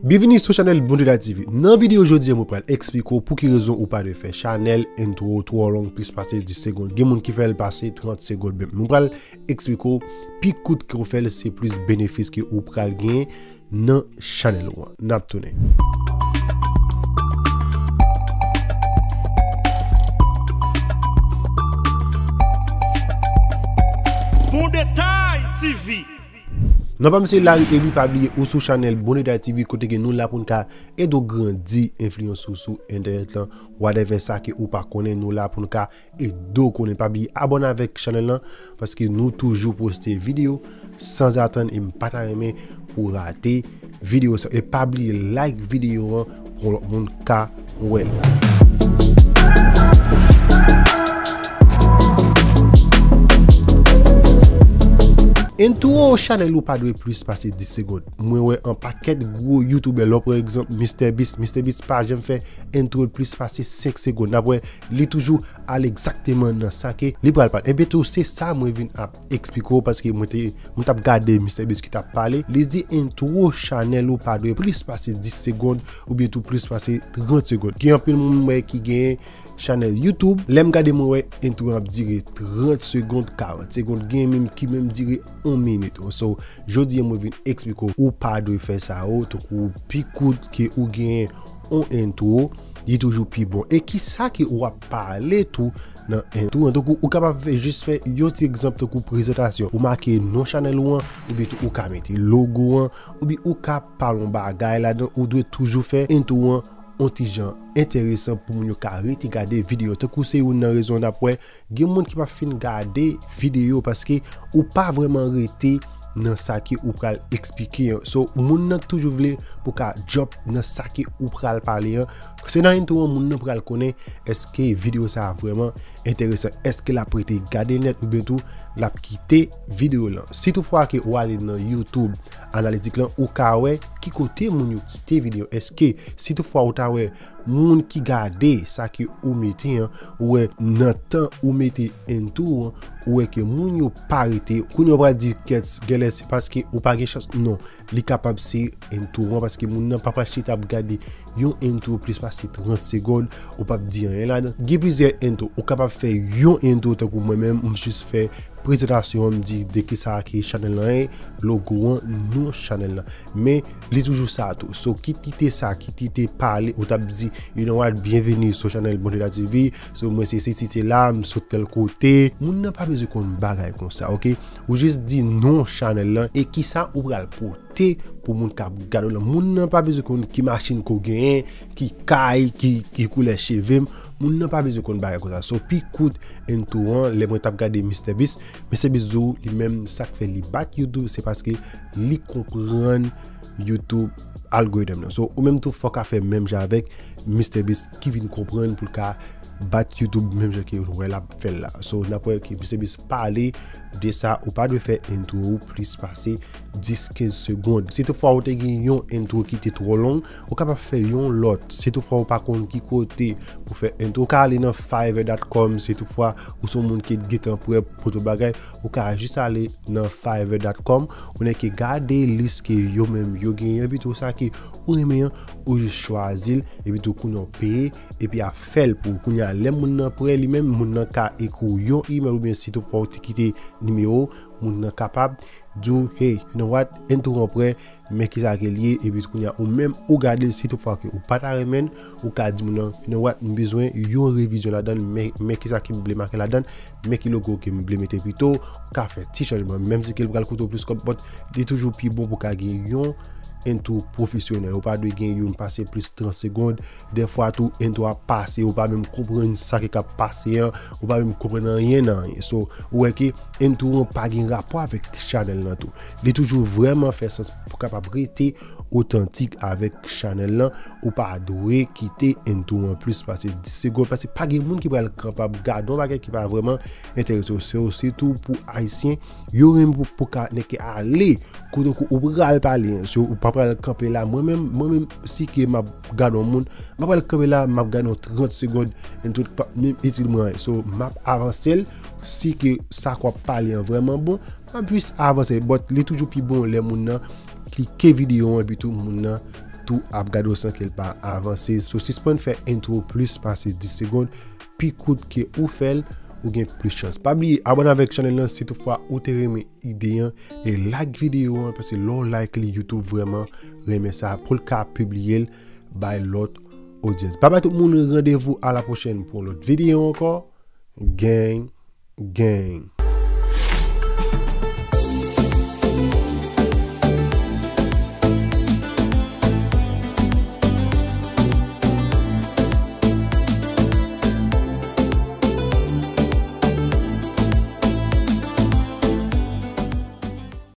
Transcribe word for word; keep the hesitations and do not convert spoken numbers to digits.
Byenvini sou chanèl Bondye Day T V. Nan videyo jodi a, mwen pral eksplike w pou ki rezon ou pa dwe fè chanèl intro twò long, plis pase dis segonn. Gen moun ki fè l pase trant segonn menm. Mwen pral eksplike w pi kout ke w fè l, se plis benefis ke ou pral genyen nan chanèl ou an. N ap tounen. Bon Detay T V. Non, pa m se Larry Eli, pa bliye ou sou chanèl Bondye Day T V, kote ke nou la pou n ka ede w grandi enfliyans ou sou entènèt lan, whatever sa ke ou pa konnen, nou la pou n ka ede w konnen. Pa bliye abòne avèk chanèl lan, paske nou toujou poste videyo sanzatann e m pa ta renmen pou w rate videyo sa. E pa bliye like videyo an pou lòt moun ka wè l. Intro chanèl ou pa dwe plis pase dis segonn. Mwen wè an pakèt gwo youtubè, lè w pran egzanp MrBeast. MrBeast pa janm fè intro l plis pase senk segonn. N ap wè li toujou al egzakteman nan sa ke li pral pale. Ebyen tou, se sa mwen vin ap eksplike w, paske mwen te, mwen t ap gade MrBeast ki t ap pale. Li di intro chanèl ou pa dwe plis pase dis segonn oubyen tou plis pase trant segonn. Gen anpil moun mwen ki gen chanèl YouTube. Lè m gade, mwen wè intro an ap dire trant segonn, karant segonn, gen menm ki menm dire yon minit. So, jodi a mwen vin eksplike w, ou pa dwe fè sa yo, tankou pi kout ke ou genyen yon intro, li toujou pi bon. E kisa ke w ap pale tou nan intro an? Tankou ou kapab fè, jis fè yon ti egzanp tankou prezantasyon. Ou make non chanèl ou an, oubyen tou ou ka mete logo an, oubyen ou ka pale yon bagay ladan, ou dwe toujou fè intro an yon ti jan enteresan pou moun yo ka rete gade videyo. Tankou se youn nan rezon n ap wè gen moun ki pa fin gade videyo paske ou pa vrèman rete nan sa ke ou pral eksplike an. So, moun nan toujou vle pou ka jump nan sa ke ou pral pale an. Se nan intro an moun nan pral konnen èske videyo sa a vrèman enteresan, èske l ap rete gade nèt oubyen tou l ap kite videyo lan. Si toutfwa ke ou ale nan YouTube, analitik lan, ou ka wè ki kote moun yo kite videyo. Èske, si toutfwa ou ta wè moun ki gade sa ke ou mete an, ou wè nan tan ou mete intro an, ou wè ke moun yo pa rete. Kounye a w pral di, kèt, genlè se paske ou pa gen chans. Non, li kapab se intro an, paske moun nan pa pral chita ap gade yon intro plis pase trant segonn, ou p ap di anyen ladan. Gen plizyè intro, ou kapab fè yon intro tankou mwen menm, m jis fè prezantasyon an, m di de kisa ke chanèl lan ye, logo an, non chanèl lan. Men, li toujou sa tou. So, kit li te sa, kit li te pale, ou t ap di, you know what, byenveni sou chanèl Bondye Day T V. So, mwen se sesi, se la, m sot tèl kote. Moun nan pa bezwen konn bagay konsa, oke? Ou jis di non chanèl lan e kisa ou pral pote pou moun k ap gade w lan. Moun nan pa bezwen konn ki machin ke w genyen, ki kay, ki, ki koulè cheve m. Moun nan pa bezwen konn bagay konsa. So, pi kout intro an, lè mwen t ap gade MrBeast, MrBeast di w li menm sa k fè li bat YouTube, se paske li konprann YouTube algorithm nan. So, ou menm tou fò w ka fè menm jan avèk MrBeast ki vin konprann pou l ka bat YouTube menm jan ke nou wè l ap fè l la. So, n ap wè ke MrBeast pale de sa, ou pa dwe fè intro ou plis pase dis, kenz segonn. Si toutfwa ou te gen yon intro ki te twò long, ou kapab fè yon lòt. Si toutfwa ou pa konn ki kote pou fè intro, ou ka ale nan fiverr dot com. Si toutfwa ou se yon moun ki gentan prè pou tout bagay, ou ka jis ale nan fiverr dot com, ou nèk gade lis ke yo menm yo genyen, epi tou sa ke ou renmen an, ou jis chwazi l, epi tou kounye a w peye, epi y ap fè l pou ou. Kounye a, lè moun nan prè li menm, moun nan ka ekri w yon email, oubyen si toutfwa ou te kite nimewo, moun nan kapab di w, hey, you know what, intro an prè, men kisa ke l ye, epi kounye a, ou menm, ou gade l, si toutfwa ke ou pa ta renmen l, ou ka di moun nan, you know what, m bezwen yon revizyon ladan l, men, men kisa ke m vle make ladan l, men ki logo ke m vle mete pito, ou ka fè ti chanjman, menm si ke l pral koute w plis kòb, but li toujou pi bon pou ka gen yon intro pwofesyonèl. Ou pa dwe gen youn pase plis trant segonn, dèfwa tou, intro a pase, ou pa menm konprann sa ki k ap pase an, ou pa menm konprann anyen nan anyen. So, ou wè ke intro an pa gen rapò avèk chanèl lan tou. Li toujou vrèman fè sans pou kapab rete otantik avèk chanèl lan. Ou pa dwe kite intro an plis pase dis segonn, paske pa gen moun ki pral kapab gade yon bagay ki pa vrèman enterese w. Se, sitou pou Ayisyen, yo renmen pou, pou ka nèk ale kote ou pral pale an. So, ou pa pral kanpe la. Mwen menm, mwen menm, si ke m ap gade yon moun, m pa pral kanpe la, m ap gade yon trant segonn, intro pa menm itil mwen anyen. So, m ap avanse l, si ke sa k w ap pale an vrèman bon, m ap jis avanse. But li toujou pi bon lè moun nan klike videyo an, epi tou moun nan tou ap gade w san ke l pa avanse. So, sispann fè intro plis pase dis segonn, pi kout ke ou fè l, ou gen plis chans. Pa bliye abòne avèk chanèl lan si toutfwa ou te renmen ide an, e like videyo an, paske lè w like li, YouTube vrèman renmen sa pou l ka pibliye l bay lòt odyans. Pa bay tout moun randevou, a la pwochèn pou yon lòt videyo ankò. Gang, gang.